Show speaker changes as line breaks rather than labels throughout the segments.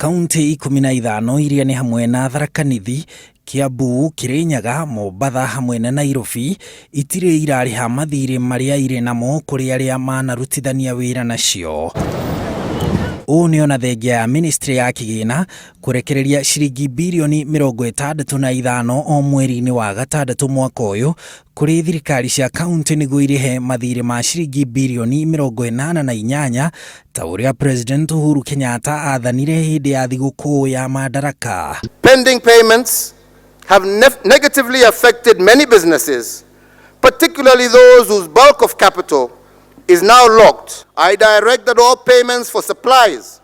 Kauntĩ 15 iria nĩ hamwe na Tharaka Nithi, Kiambu, Kirinyaga, Mombatha hamwe na Nairobi itirĩ irarĩha mathirĩ marĩa irĩ namo kũrĩ arĩa manarutithania wĩra nacio. Ũũ nĩ ona thengia ya ministry ya kĩgĩna kũrekereria ciringi birioni 65 o mweri-inĩ wa gatandatũ mwaka ũyũ kũrĩ thirikari cia kaunti nĩguo irĩhe mathirĩ ma ciringi birioni 88 ta ũrĩa President Uhuru Kenyatta aathanire hĩndĩ ya thigũkũ ya Madaraka.
Pending payments have negatively affected many businesses, particularly those whose bulk of capital is now locked. I direct that all payments for supplies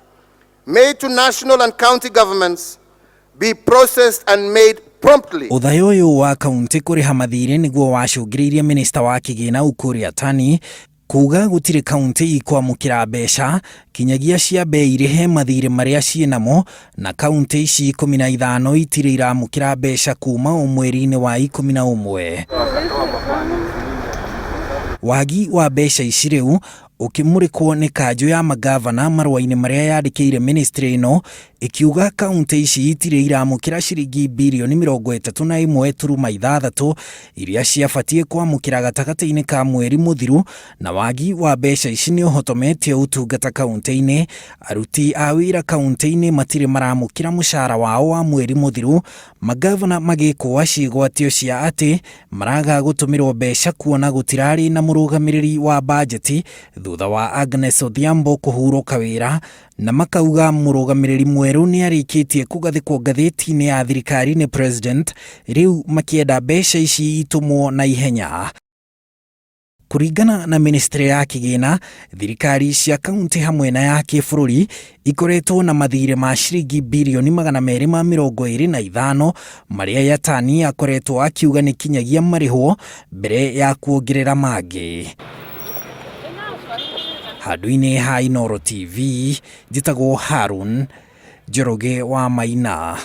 made to national and county governments be processed and made promptly.
Ũthaya ũyũ wa kaunti kũrĩha mathirĩ nĩguo wacũngĩrĩirie minista wa kĩgĩna Ukur Yatani kuga gũtirĩ kaunti ikwamũkĩra mbeca kinyagia ciambe irĩhe mathirĩ marĩa ciĩnamo, na kaunti ici 15 itirĩ iramũkĩra mbeca kuma o mweri-inĩ wa 11. Wagi wa mbeca ici rĩu ũkĩmũrĩkwo nĩ kanjũ ya magavana marũa-inĩ marĩa yandĩkĩire ministry ĩno ĩkiuga kaunti ici itirĩ iramũkĩra ciringi birioni 31.6 iria ciabatiĩ kwamũkĩra gatagatĩ-inĩ ka mweri mũthiru, na wagi wa mbeca ici nĩ ũhotometie ũtungata kaunti-inĩ. Aruti a wĩra kaunti-inĩ matirĩ maramũkĩra mũcara wao wa mweri mũthiru, magavana magĩkũa ciĩgwatio cia atĩ maraga gũtũmĩrwo mbeca kuona gũtirarĩ na mũrũgamĩrĩri wa bajeti thutha wa Agnes Odhiambo kũhurũka wĩra, na makauga mũrũgamĩrĩri mwerũ nĩ arĩkĩtie kũgathĩkwo ngathĩti-inĩ ya thirikari nĩ president, rĩu makĩenda mbeca ici itũmwo na ihenya. Kũringana na ministry ya kĩgĩna, thirikari cia kaunti hamwe na ya kĩbũrũri ikoretwo na mathirĩ ma ciringi birioni 225 marĩa Yatani akoretwo akiuga nĩ kinyagia marĩhwo mbere ya kuongerera mangĩ. Handũ-inĩ ha Inooro TV, njĩtagwo Harun Njoroge wa Maina.